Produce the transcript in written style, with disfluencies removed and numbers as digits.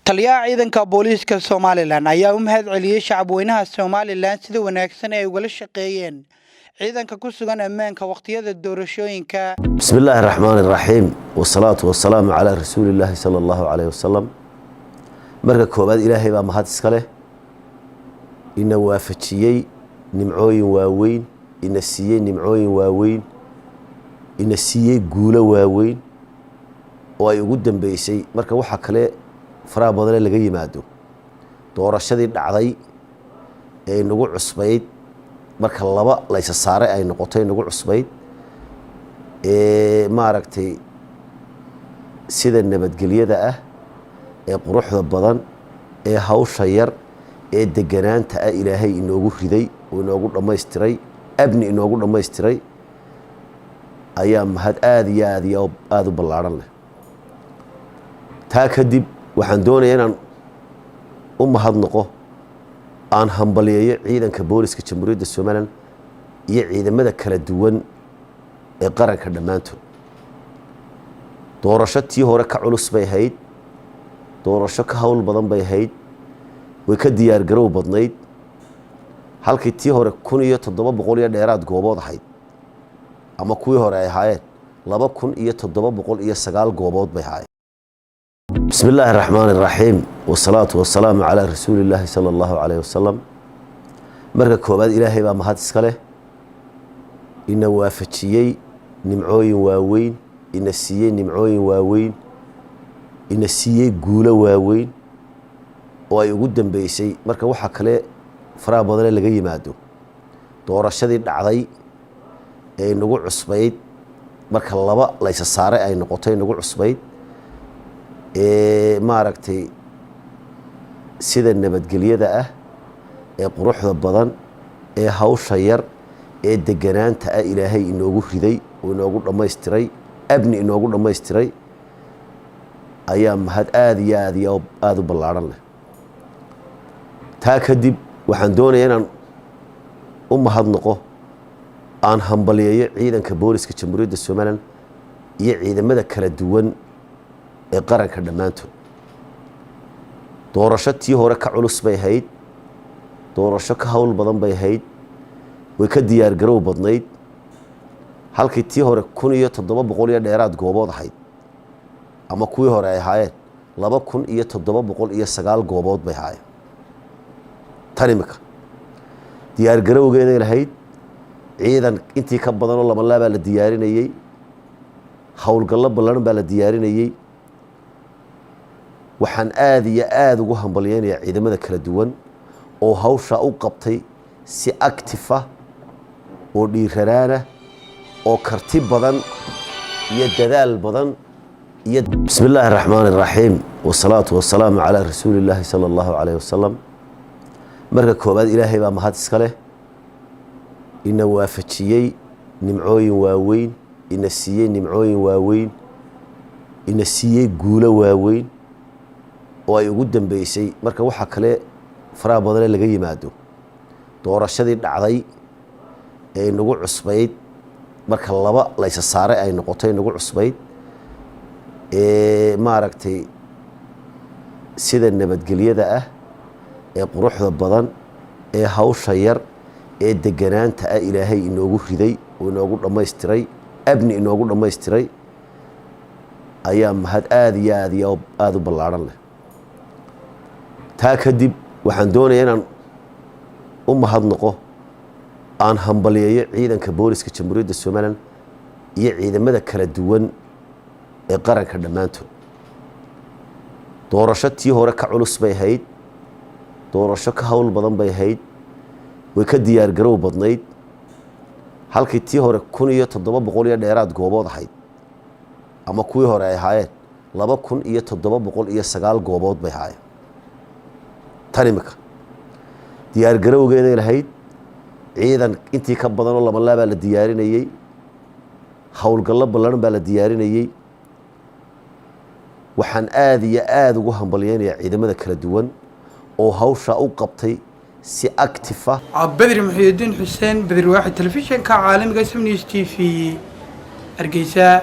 Taliyaha ciidanka booliiska Somalilan ayaa u mahad celiyey shacabweynaha Somalilan sida wanaagsan ay ugala shaqeeyeen ciidanka ku sugan ammaanka waqtiyada doorashooyinka. بسم الله الرحمن الرحيم، والصلاة والسلام على رسول الله صلى الله عليه وسلم. Marka koowaad, Ilaahay baa mahad iska leh ina waafajiyey nimcooyin waaweyn, ina siiyey nimcooyin waaweyn, ina siiyey guulo waaweyn oo ay ugu dambeysay, marka waxa kale faraha badane laga yimaado, doorashadii dhacday ee inagu cusbayd, marka laba laysa saaray ay noqotay inagu cusbayd, ee maaragtay sida nabadgelyada ah ee quruxda badan ee hawsha yar ee deganaanta ah Ilaahay inoogu riday oo inoogu dhammaystiray, amni inoogu dhammaystiray, ayaa mahad aada iyo aad iyo aada u ballaadhan leh. Taa kadib, waxaan doonayaa inaan u mahadnaqo, aan hambaliyeeyo ciidanka booliska Jamhuuriyadda Somalilan iyo ciidamada kala duwan ee qaranka dhammaantood. Doorasho tii hore ka culus bay ahayd, doorasho ka hawl badan bay ahayd, way ka diyaargarow badnayd. Halkii tii hore 1700 iyo dheeraad goobood ahayd, ama kuwii hore ay ahaayeen, 2709 goobood bay ahaayeen. بسم الله الرحمن الرحيم، والصلاة والسلام على رسول الله صلى الله عليه وسلم. Marka koowaad, Ilaahay baa mahad iska leh ina waafajiyey nimcooyin waaweyn, ina siiyey nimcooyin waaweyn, ina siiyey guulo waaweyn oo ay ugu dambeysay, marka waxa kale faraha badane laga yimaado, doorashadii dhacday ee inagu cusbayd, marka laba laysa saaray ay noqotay inagu cusbayd, ee maaragtay sida nabadgelyada ah ee quruxda badan ee hawsha yar ee deganaanta ah Ilaahay inoogu riday oo inoogu dhammaystiray, amni inoogu dhammaystiray, ayaa mahad aada iyo aad iyo aada u ballaadhan leh. Taa kadib, waxaan doonayaa inaan u mahadnaqo, aan hambaliyeeyo ciidanka booliska Jamhuuriyadda Somalilan iyo ciidamada kala duwan ee qaranka dhammaantood. Doorasho tii hore ka culus bay ahayd, doorasho ka hawl badan bay ahayd, way ka diyaargarow badnayd. Halkii tii hore 1700 iyo dheeraad goobood ahayd, ama kuwii hore ay ahaayeen, 2709 goobood bay ahaayeen. Tan imika diyaargarowgeeday lahayd, ciidan intii ka badanoo labanlaabaa la diyaarinayey, howlgallo ballaran baa la diyaarinayey. Waxaan aada iyo aada ugu hambalyeynayaa ciidamada kala duwan oo hawshaa u qabtay si active ah oo dhiiranaana oo karti badan iyo dadaal badan iyo. بسم الله الرحمن الرحيم، والصلاة والسلام على رسول الله صلى الله عليه وسلم. Marka koowaad, Ilaahay baa mahad iska leh ina waafajiyey nimcooyin waaweyn, ina siiyey nimcooyin waaweyn, ina siiyey guulo waaweyn oo ay ugu dambeysay, marka waxa kale faraha badane laga yimaado, doorashadii dhacday ee inagu cusbayd, marka laba laysa saaray ay noqotay inagu cusbayd, ee maaragtay sida nabadgelyada ah ee quruxda badan ee hawsha yar ee deganaanta ah Ilaahay inoogu riday oo inoogu dhammaystiray, amni inoogu dhammaystiray, ayaa mahad aada iyo aad iyo aada u ballaadhan leh. Taa kadib, waxaan doonayaa inaan u mahadnaqo, aan hambaliyeeyo ciidanka booliska Jamhuuriyadda Somalilan iyo ciidamada kala duwan ee qaranka dhammaantood. Doorasho tii hore ka culus bay ahayd, doorasho ka hawl badan bay ahayd, way ka diyaargarow badnayd. Halkii tii hore 1700 iyo dheeraad goobood ahayd, ama kuwii hore ay ahaayeen, 2709 goobood bay ahaayeen. Tan imika diyaargarowgeeday lahayd, ciidan intii ka badanoo labanlaabaa la diyaarinayey, howlgallo ballaran baa la diyaarinayey. Waxaan aada iyo aada ugu hambalyeynayaa ciidamada kala duwan oo hawshaa u qabtay si active ah. Bedri Muxyidiin Xuseen Bedri Waaxid, telefishinka caalamiga Sam News TV, Hargeysa.